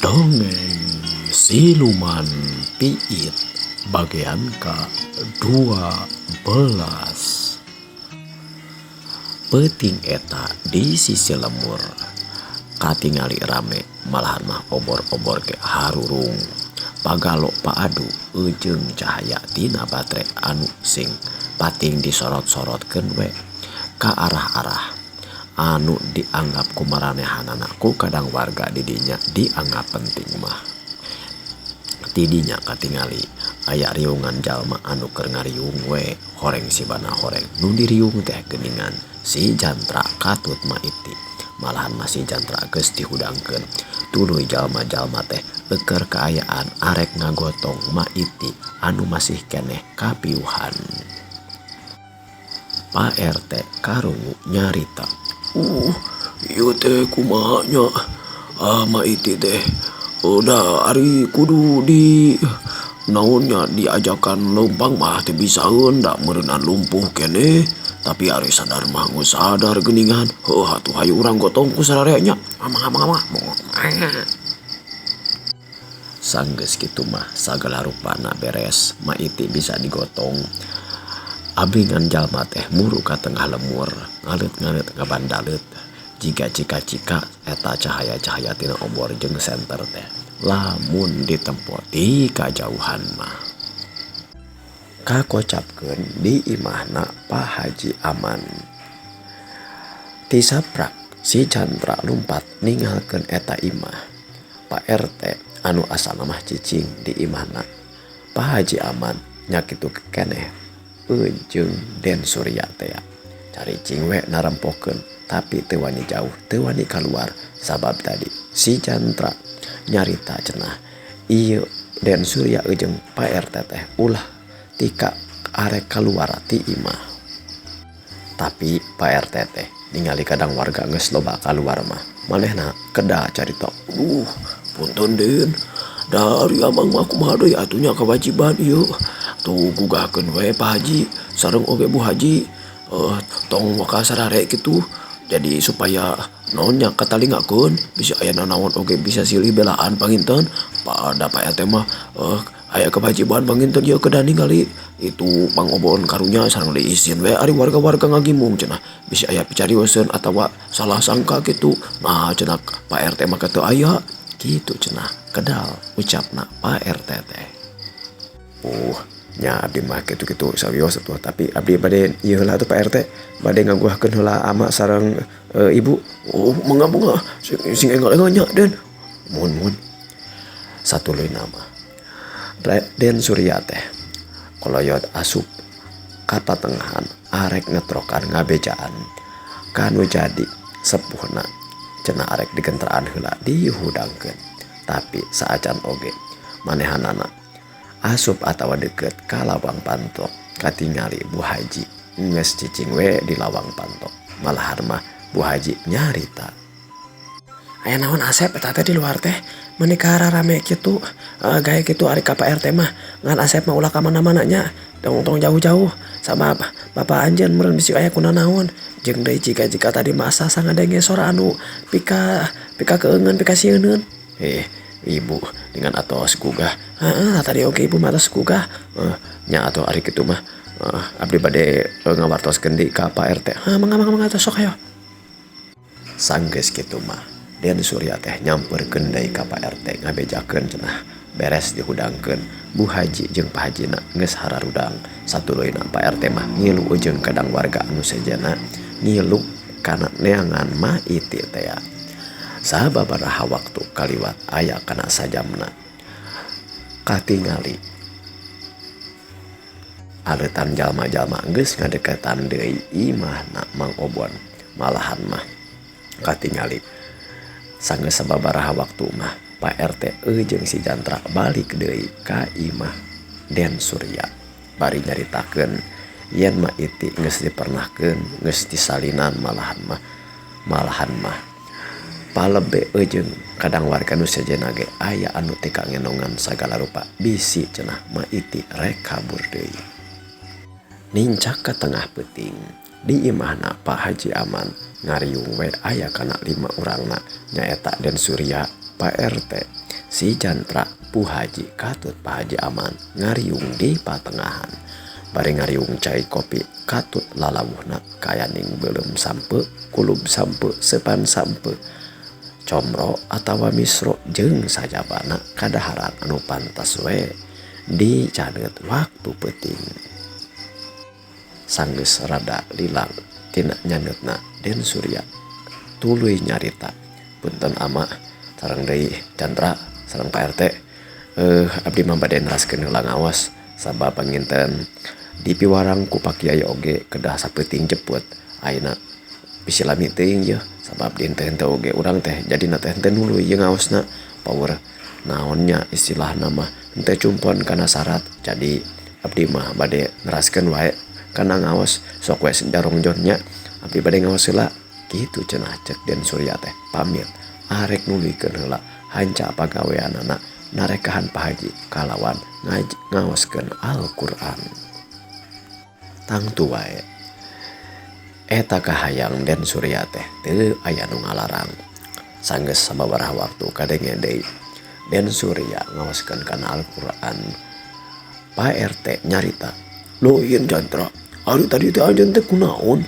Dongeng Siluman Piit bagian ke-12. Peuting eta di sisi lembur katingali rame, malahan mah obor-obor ge harurung pagalo paadu jeung cahaya tina batre anu sing pating disorot-sorotkeun we ka arah-arah anu dianggap ku maranehanana ku kadang warga di dinya dianggap penting mah. Ti dinya katingali aya riungan jalma anu keur ngariung we horeng sibana horeng. Nu diriung teh geuningan si Jantra katut maiti, malahan mah si Jantra geus dihudangkeun. Tuluy jalma-jalma teh eukeur kaayaan arek ngagotong maiti anu masih keneh kapiuhan. Pak RT karungu nyarita, Ieu teh kumaha nya, ah, maiti teh udah ari kudu di naonnya, diajakan leumpang mah teu bisaeun, da meureunan lumpuh keneh, tapi ari sadar mah geus sadar geuningan. Heuh atuh, hayu urang gotong ku sararea nya. Mangga, mangga, mangga. Sanggeus kitu mah sagala rupana beres, maiti bisa digotong. Abingan jalma teh muru ka tengah lemur, ngaleut-ngaleut ngabandaleut jiga cika-cika eta cahaya-cahaya tina obor jeung senter teh lamun ditempo ti kajauhan mah. Kakocapkeun di imahna Pak Haji Aman. Ti saprak si Chandra lumpat ninggalkeun eta imah. Pak RT anu asalna mah cicing di imahna Pak Haji Aman nya kitu keneh jeung Den Surya teh caricing we narempokeun, tapi teu wani jauh, teu wani kaluar, sabab tadi si Chandra nyarita cenah ieu Den Surya jeung Pak RT teh ulah tika arek kaluar ti imah. Tapi Pak RT teh ningali kadang warga geus loba kaluar mah manehna kedah carita. Punten, Den, dari amang mah kumaha deui atuh nya, kewajiban ieu. Tuh, gugahkeun we Pak Haji sareng oge Bu Haji, tong waka sarare kitu, jadi supaya naon nya, katalingakeun bisi aya nanaon oge bisa silih belaan panginten. Pada Pak RT mah aya kewajiban panginten ieu, kedah ningali itu pangobon karunya sareng diisin we ari warga-warga ngagimung cenah, bisi aya picarioseun atawa salah sangka kitu. Nah, cenah Pak RT mah teu aya kitu cenah, kedal ucapna Pak RT teh. Nya abdi mah kitu-kitu sawios atuh, tapi abdi bade ieu heula atuh, Pak RT, bade ngaguahkeun heula ama sareng ibu. Oh, mangga, mangga, sing, sing enggal-enggal nya, Den. Muhun, muhun. Satuluyna mah Den Surya teh koloyot asup ka patengahan arek ngetrokan ngabejaan kanu jadi sepuhna, cenah arek digentraan heula dihudangkeun. Tapi saacan oge manehanana asup atawa deket ka lawang panto, katingali Bu Haji geus cicing we di lawang panto. Malahan mah Bu Haji nyarita, "Aya naon, Asep, eta teh di luar teh meuni rame kitu, gaya kitu? Ari ka Pak RT mah ngan Asep mah ulah ka mana-mana nya, tong tong jauh-jauh, sabab bapak anjeun meureun bisi aya kunanaon. Jeung deui jika-jika tadi mah asa ngadenge sora anu pika pika keungeun, pika sieuneun." "Eh, Ibu, dengan atos gugah." "Heeh, tadi oge ibu mah atos gugah." "Nya atuh, ari kitu mah abdi bade ngawartoskeun deui ka Pak RT." "Heuh, mangga, mangga, mangga atuh, sok hayo." Sanggeus kitu mah Den Surya teh nyamperkeun deui ka Pak RT, ngabejakeun cenah beres dihudangkeun, Bu Haji jeung Pak Hajina geus hararudang. Satuluyna Pak RT mah ngilu jeung kadang warga anu sejenna ngilu kana neangan maiti teh. Sababaraha waktu kaliwat, aya kana sajamna, katingali aleutan jalma-jalma geus ngadeketan deui imahna Mang Obon. Malahan mah katingali sanggeus sababaraha waktu mah Pak RT jeung si Jantra balik deui ka imah Den Surya bari nyaritakeun yen maiti geus dipernahkeun, geus disalinan. Malahan mah palebe jeung kadang warga nu sejenna ge aya anu teu ngendongan sagala rupa, bisi cenah maiti rek kabur deui. Nincak ka tengah peuting, di imahna Pak Haji Aman ngariung we aya kana lima urangna, nyaeta Den Surya, Pak RT, Si Jantra, Bu Haji katut Pak Haji Aman ngariung di patengahan. Bari ngariung cai kopi katut lalawuhna kayaning beuleum sampe, kulub sampe, seupan sampe, comro atawa misro jeung sajabana kadaharan anu pantas we dicaneut waktu peuting. Sanggeus rada lilang tina nyaneutna Den Surya tuluy nyarita, punten ama sareng deui Chandra sareng Pak RT, abdi mah bade neraskeun heula ngaos sabab panginten dipiwarang ku Pak Kiai oge kedah sapeuting jeput ayeuna bisi lami teuing yeuh sabab dinten teh oge urang teh jadina teh henteu nuluy ieu ngaosna paur naon nya istilahna mah henteu cumpon kana syarat jadi abdi mah bade neraskeun wae kana ngaos sok we jarongjon nya abdi bade ngaos heula kitu cenah cek Den Surya teh pamit arek nuluykeun heula hanca pagaweanana narekahan Pak Haji kalawan ngaoskeun Al-Qur'an. Tangtu wae eta kahayang Den Surya teh teu aya nu ngalarang. Sanggeus sababaraha waktu kadenge deui Den Surya ngaoskeun kana Al-Qur'an. Pak RT nyarita, "Leuin Chandra, ari tadi teh anjeun teh kunaon?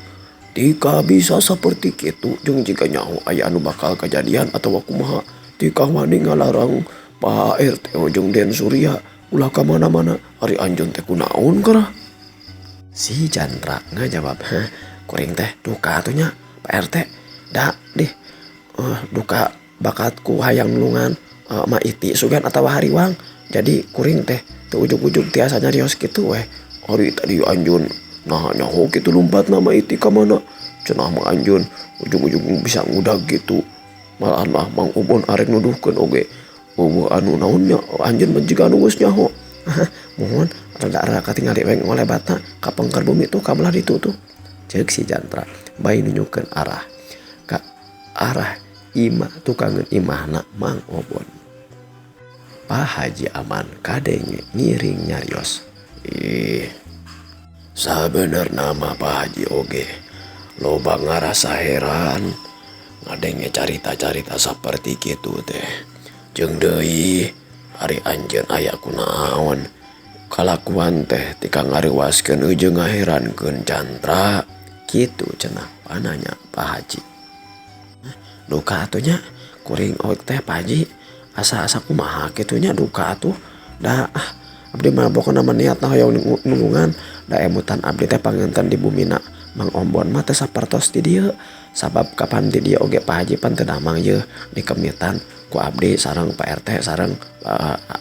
Tika bisa saperti kitu jeung jika nyaho aya anu bakal kajadian atawa kumaha tika wani ngalarang Pak RT jeung Den Surya ulah ka mana-mana ari anjeun teh kunaon karah?" Si Chandra ngajawab, "Hah, kuring teh duka atuh nya Pak RT da dih duka bakatku hayang nulungan ma iti sugan atawa hariwang jadi kuring teh teu ujug-ujug tiasa nyarios kitu weh." "Ari tadi anjeun nah nyaho kitu lumpat nama iti ka mana cenah mah anjeun ujug-ujug bisa ngudag kitu malahan mah Mang Obon arek nuduhkeun oge eueuh anu naon nya anjeun mah jiga anu geus nyaho." "Muhun rada-rada katingali we ngolebatna ka pengker bumi tuh ka belah ditu tuh," ceuk si Chandra bari nunjukkeun arah ka arah imah tukangeun imahna Mang Obon. Pak Haji Aman kadenge ngiring nyarios, "Ih, sabenerna mah Pak Haji oge loba ngarasa heran ngadenge carita-carita saperti kitu teh jeung deui ari anjeun aya kunaon kalakuan teh tika ngareuwaskeun jeung ngaherankeun Chandra," kitu cenah pananya Pak Haji. "Duka atuh nya kuring oge teh Pak Haji asa-asa kumaha kitu nya duka atuh da abdi mah pokona mah niatna hoyong nulungan da emutan abdi teh panginten di bumina Mang Ombon mah teu sapertos di dieu sabab kapan di dieu oge Pak Haji pan teu damang yeuh dikemitan ku abdi sareng Pak RT sareng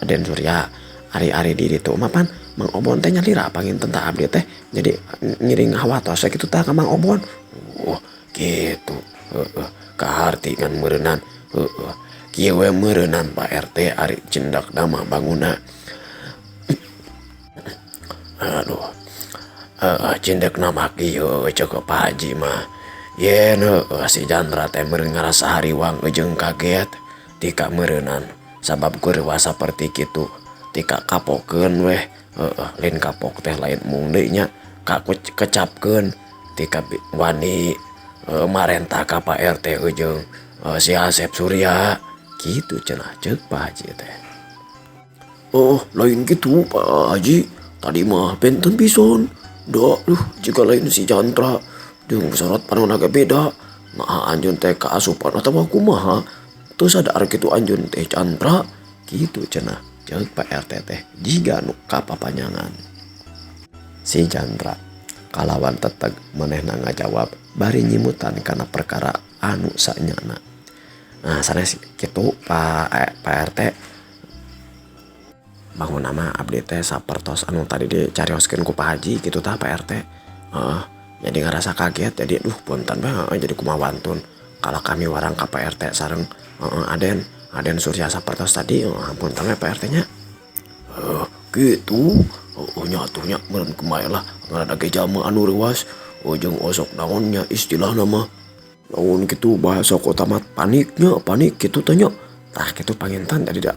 Den Surya ari-ari di ditu mah pan Mang Obon teh nyalira panginten tah abdi teh jadi ngiring hawatos kitu tah ka Mang Obon." "Oh kitu heueuh kaharti ngan meureunnan heueuh kieu we meureunnan Pak RT ari cindakna mah bangunna aduh cindekna mah kieu ceuk Pak Haji mah yen heueuh si Chandra teh meureun ngarasa hariwang jeung kaget tika meureunnan sabab kureuwas saperti kitu tika kapokeun weh heueuh lain kapok teh lain mung deui nya kecapkeun tika wani marentah ka Pak RT jeung si Asep Surya," kitu cenah ceuk Pak Haji teh. "Oh lain kitu Pak Haji tadi mah benten pisan da duh jika lain si Chandra jeung sorot panonna ge beda nah anjeun teh kaasupan atawa kumaha teu sadar kitu anjeun teh Chandra," kitu cenah ceuk Pak RT teh jiga nu kapapanyangan. Si Chandra kalawan teteg manehna ngajawab bari nyimutan kana perkara anu sanyana. "Nah sanes kitu Pak RT bangunna mah abdi teh sapertos anu tadi dicarioskeun ku Pak Haji kitu tah Pak RT. Heeh, jadi ngarasa kaget jadi duh punten bae jadi kumaha wantun kalau kami warang ka Pak RT sareng Aden Surya sapertos tadi punten we Pak RT nya." "Kitu heueuh nya atuh nya meureun kumaha lah ngaranna ge jalma anu reuwas jeung osok naon nya istilahna mah naon kitu bahasa kota mah paniknya panik kitu teh nya." "Tah kitu panginten jadi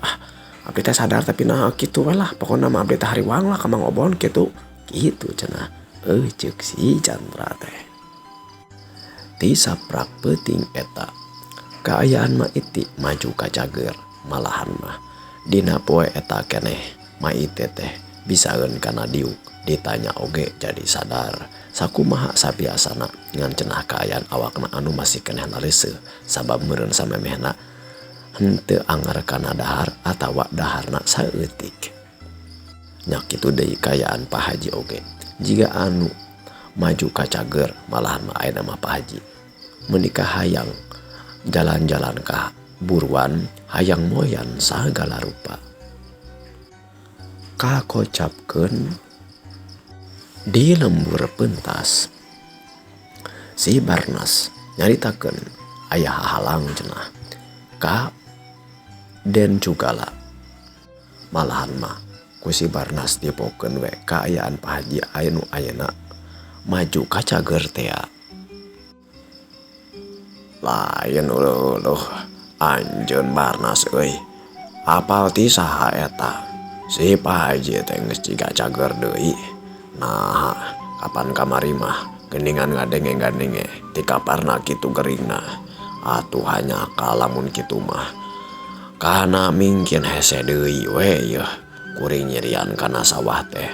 abdi teh sadar tapi nah kitu we lah pokona mah abdi teh hariwang lah ka Mang Obon kitu," kitu cenah ceuk si Chandra teh. Ti saprak peuting eta kaayaan Ma Iti maju ka cager malahan mah Dina poe eta keneh Maite teh bisaeun kana diuk ditanya oge jadi sadar sakumaha sabiasana ngan cenah kaayaan awakna anu masih keneh nareuseuh sabab meureun samemehna henteu anger kana dahar atawa daharna saeutik. Nya kitu deui kaayaan Pa Haji oge jiga anu maju ka cager malahan mah ayeuna mah Pa Haji meuni kahayang jalan-jalan ka buruan hayang moyan sagala rupa. Kakocapkeun di lembur pentas si Barnas nyaritakeun aya hahalang cenah ka Den Cugala. Malahan mah ku si Barnas dipokeun we kaayaan Pa Haji anu ayeuna maju ka cager tea. Lain uluh anjeun Barnas euy apal ti saha eta si Pa Haji teh geus jiga cager deui. Nah kapan kamari mah geuningan ngadenge-ngadenge ti kaparna kitu geringna. Atuh hanyaka lamun kitu mah kana mingkin hese deui we yeuh kuring nyirian kana sawah teh.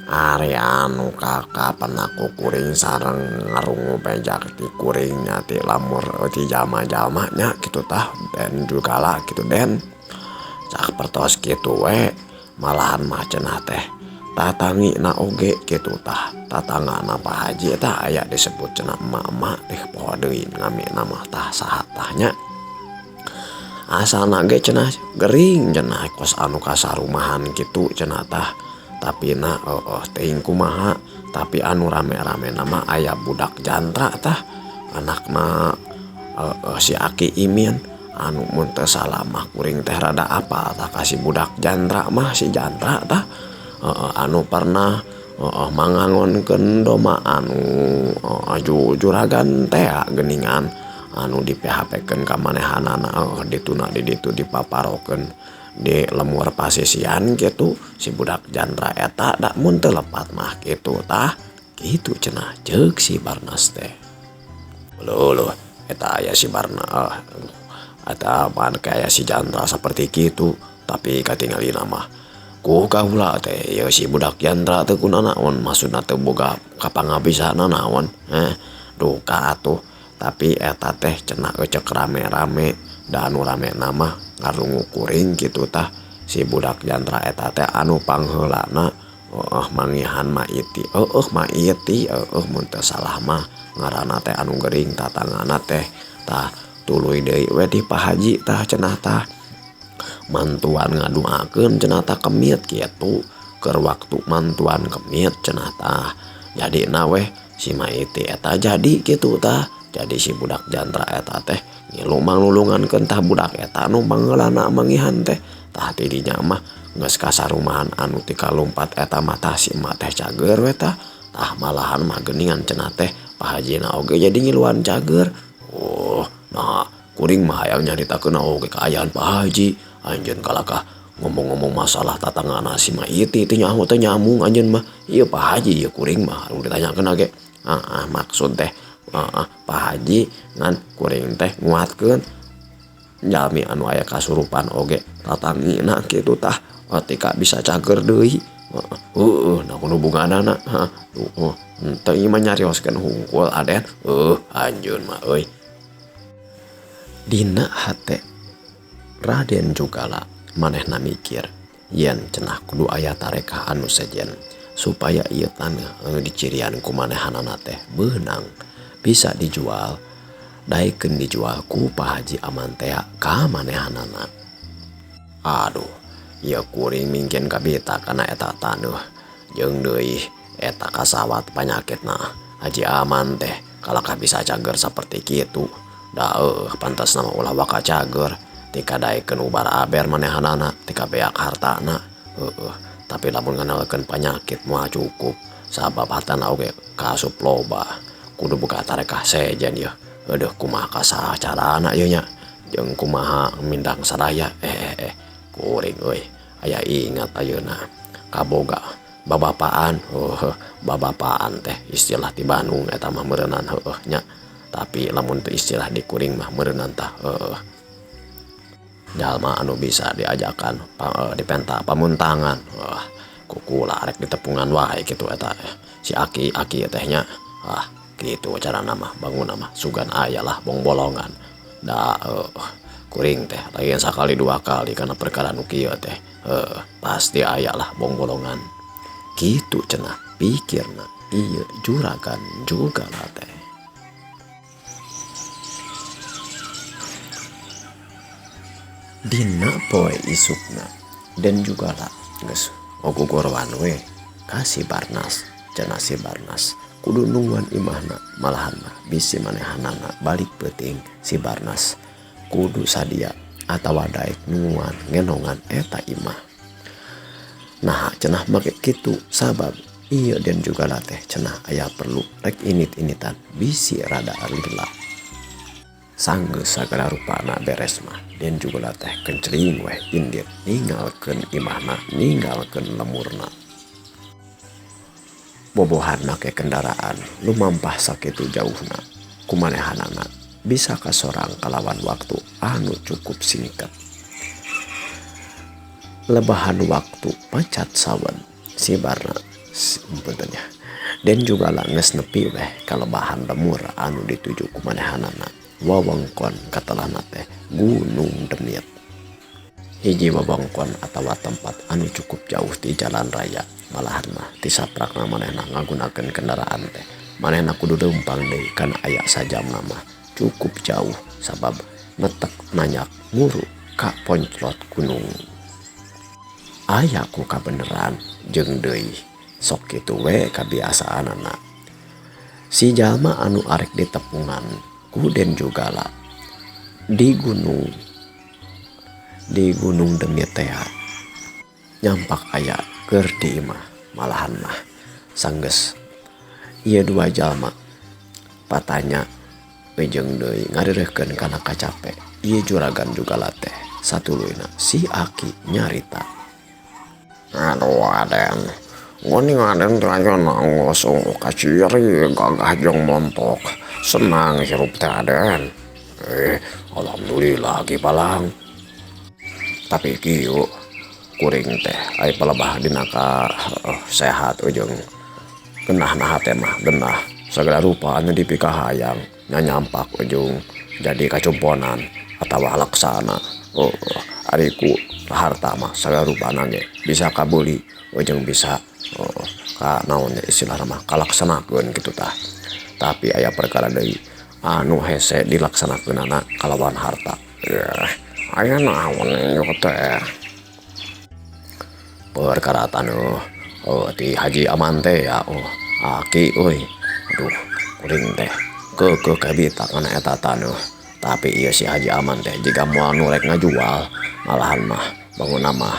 Ari anu kakapan ku kuring sareng ngarungu pejak ti kuringnya ti lamur ti jalma-jalma nya kitu tah Den Cugala kitu Den. Cak pertos kitu we malahan mah cenah teh tatangina oge kitu tah tatangana Pa Haji tah aya disebut cenah emak-emak teh poho deui ngamina mah tah saha tah nya. Asalna ge cenah gering cenah kos anu kasarumahan kitu cenah tah. Tapi na oh teuing kumaha tapi anu rame-rame nama aya budak jantra tah anakna si Aki Imin anu mun teu salah mah kuring teh rada apal tah ka si budak jantra mah si jantra tah anu pernah mangangonkeun doma anu juragan tea geuningan anu di PHP keun ka manehanana dituna di ditu dipaparokeun di lemur pasisian kitu si budak jantra eta da mun teu lepat mah kitu tah kitu cenah ceuk si Barnas teh. Leuh eta aya si Barnas eta pan aya si jantra saperti kitu tapi katingalina mah ku kaula teh ieu si budak jantra teh kunanaon maksudna teu boga kapangabisana naon duka atuh tapi eta teh cenah ecek rame-rame da anu ramena mah ngarungu kuring kitu tah si budak jantra eta teh anu pangheulana mangihan Maiti Maiti mun teu salah mah ngaranna teh anu gering tatangana teh tah tuluy deui we di Pa Haji tah cenah tah mantuan ngaduakeun cenah tah kemit kitu keur waktu mantuan kemit cenah tah jadina weh si Maiti eta jadi kitu tah jadi si budak jantra eta teh ngilu manglulungankeun tah budak eta anu pangheulana mangihan teh tah ti dinya mah geus kasarumahan anu ti kalumpat eta mah tah si emak teh cager we tah tah malahan mah geuningan cenah teh Pa Hajina oge jadi ngiluan cager. Oh nah kuring mah hayang nyaritakeun oge kaayaan Pa Haji anjeun kalakah ngomong-ngomong masalah tatangana si Maiti teh nyaho teh nyamung anjeun mah ieu Pa Haji ieu kuring mah anu ditanyakeun ge maksud teh Pa Haji ngan kuring teh nguatkeun jalmi anu aya kasurupan oge tatangina kitu tah ketika bisa cager deui heueuh nah kudu hubunganana heueuh henteu ieu mah nyarioskeun hungkul aden anjeun mah euy. Dina hate Raden Cugala manehna mikir yen cenah kudu aya tarekah anu sejen supaya ieu taneuh anu dicirian ku manehanana teh beunang bisa dijual daekeun dijual ku Pa Haji Aman tea ka manehanana. Aduh ieu kuring mingkin kabita kana eta taneuh jeung deui eta kasawat panyakitna Haji Aman teh kalakah bisa cager saperti kitu da pantasna mah ulah waka cager tika daekeun ubar aber manehanana tika beak hartana heueuh tapi lamun nganalkeun panyakit moal cukup sabab hartana oge kaasup loba kudu boga tarekah sejen yeuh aduh kumaha kasacarana ieu nya jeung kumaha mindang saraya kuring euy aya ingat ayeuna kaboga babapaan babapaan teh istilah ti Bandung eta mah meureunan heueuh nya tapi lamun teu istilah di kuring mah meureunan tah heueuh. Jalma anu bisa diajakan dipenta pamuntangan. Wah, kukula rek ditepungan wae kitu eta si aki-aki teh nya. Ah, kitu carana mah bangunna mah sugan aya lah bongbolongan. Da kuring teh lain sakali dua kali kana perkara nu kieu teh. Pasti aya lah bongbolongan. Kitu cenah pikirna ieu juragan Jugala teh. Dina poe isukna Den Jugala geus ogogoroan we ka si Barnas. Cenah si Barnas kudu nungguan imahna malahan mah bisi manehanana balik peuting si Barnas kudu sadia atawa daek nungguan ngenongan eta imah. Nah cenah make kitu sabab ieu Den Jugala teh cenah aya perlu rek init-initan bisi rada lila. Sanggeus sagala rupana beres mah Den Jugala teh kencling weh indit ninggalkeun imahna ninggalkeun lemurna. Bobohan make kendaraan lumampah sakitu jauhna kumanehanana bisa kasorang kalawan waktu anu cukup singkat. Lebahan waktu pacat sawen si Barna punten nya. Den Jugala geus nepi weh kalebahan lemur anu dituju kumanehanana. Wewengkon katelahna teh Gunung Demit. Hiji wewengkon atawa tempat anu cukup jauh ti jalan raya malahan mah ti saprakna manehna ngagunakeun kendaraan teh. Manehna kudu leumpang deui kana aya sajamna mah cukup jauh sabab netek nanyak nguru ka ponclot gunung. Aya ku kabeneran jeung deui sok kitu we kabiasaanana. Si jalma anu arek ditepungan ku Den Jugala di Gunung Demit teh nyampak aya keur di imah malahan mah sanggeus ieu dua jalma patanya jeung deui ngarireuhkeun kana kacape ieu juragan Jugala teh satuluyna si aki nyarita. Aduh aden, geuning aden teh ayeuna geus kaciri gagah jeung montok senang hirup teh aden. Alhamdulillah ki palang. Tapi kieu kuring teh ai palebah dina ka sehat ujung genah nah teh mah genah sagala rupa anu dipikahayang nyanyampak ujung jadi kacumponan atawa laksana. Oh, ari ku harta mah sagala rupana ge bisa kabeli ujung bisa ka naon istilahna mah kalaksanakeun kitu tah. Tapi aya perkara deui anu hese dilaksanakeunana kalawan harta. Aya naon ieu teh? Perkara taneuh ti Haji Aman teh ya. Oh, aki euy. Aduh, kuring teh keukeuh kabita kana eta taneuh. Tapi ieu si Haji Aman teh jiga moal nu rek ngajual malahan mah bangunna mah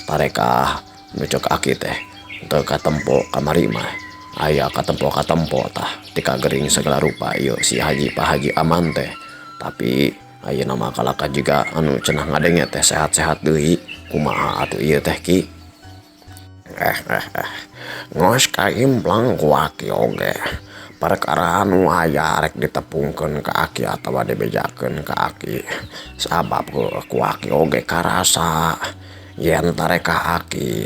tarekah nu cek aki teh teu katempo kamari mah aya katempo-katempo tah tika gering segala rupa ieu si Haji Pak Haji Aman teh. Tapi ayeuna mah kalaka jiga anu cenah ngadenge teh sehat-sehat deui kumaha atuh ieu teh ki. Ngos kaimplang ku aki oge. Perkara anu aya rek ditepungkeun ka aki atawa dibejakeun ka aki. Sabab ku aki oge karasa yen tarekah aki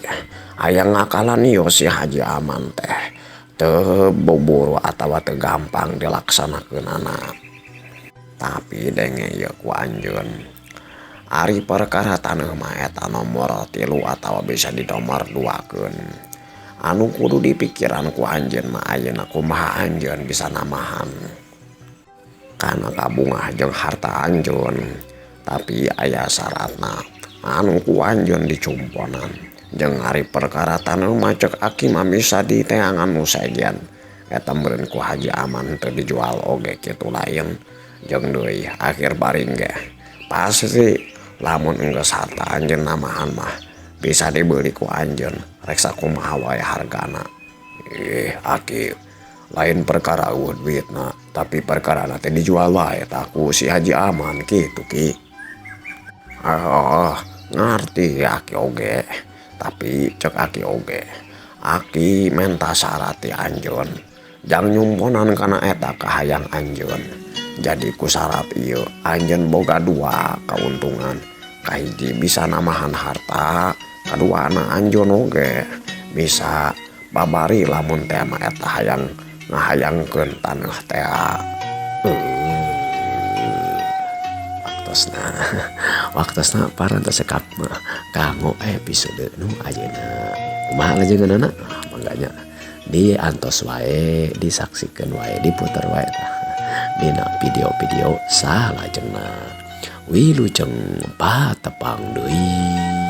aya ngakalan ieu si Haji Aman teh teu buburu atawa teu gampang dilaksanakeunana. Tapi denge ieu ku anjeun ari perkara taneuh mah eta nomor 3 atawa bisa dinomor 2keun. Anu kudu dipikiran ku anjeun mah ayeuna kumaha anjeun bisa namahan kana kabungah jeung harta anjeun. Tapi aya syaratna anu ku anjeun dicumponan. Jeung ari perkara taneuh mah cek aki mah bisa diteangan nu sejen. Eta meureun ku Haji Aman teu dijual oge kitu lain. Jeung deui akhir baring ge pasti lamun enggeus harta anjeun namahan mah bisa dibeli ku anjeun rek sakumaha wae hargana. Aki lain perkara eueuh duitna tapi perkarana teh dijual wae tah ku si Haji Aman kitu ki. Oh, ngarti aki oge. Tapi cek aki oge aki menta syarat ti anjeun jang nyumponan kana eta kahayang anjeun. Jadi ku syarat ieu anjeun boga dua kauntungan. Kahiji bisa namahan harta, kaduana anjeun oge bisa babari lamun teh mah eta hayang ngahayangkeun tanah teh. Waktosna waktosna parantos sekap mah kanggo episode nu ayeuna. Kumaha lajengeunana? Ah, mangga nya diantos wae, disaksikeun wae, diputer wae tah dina video-video salajengna. Wilujeng patepang deui.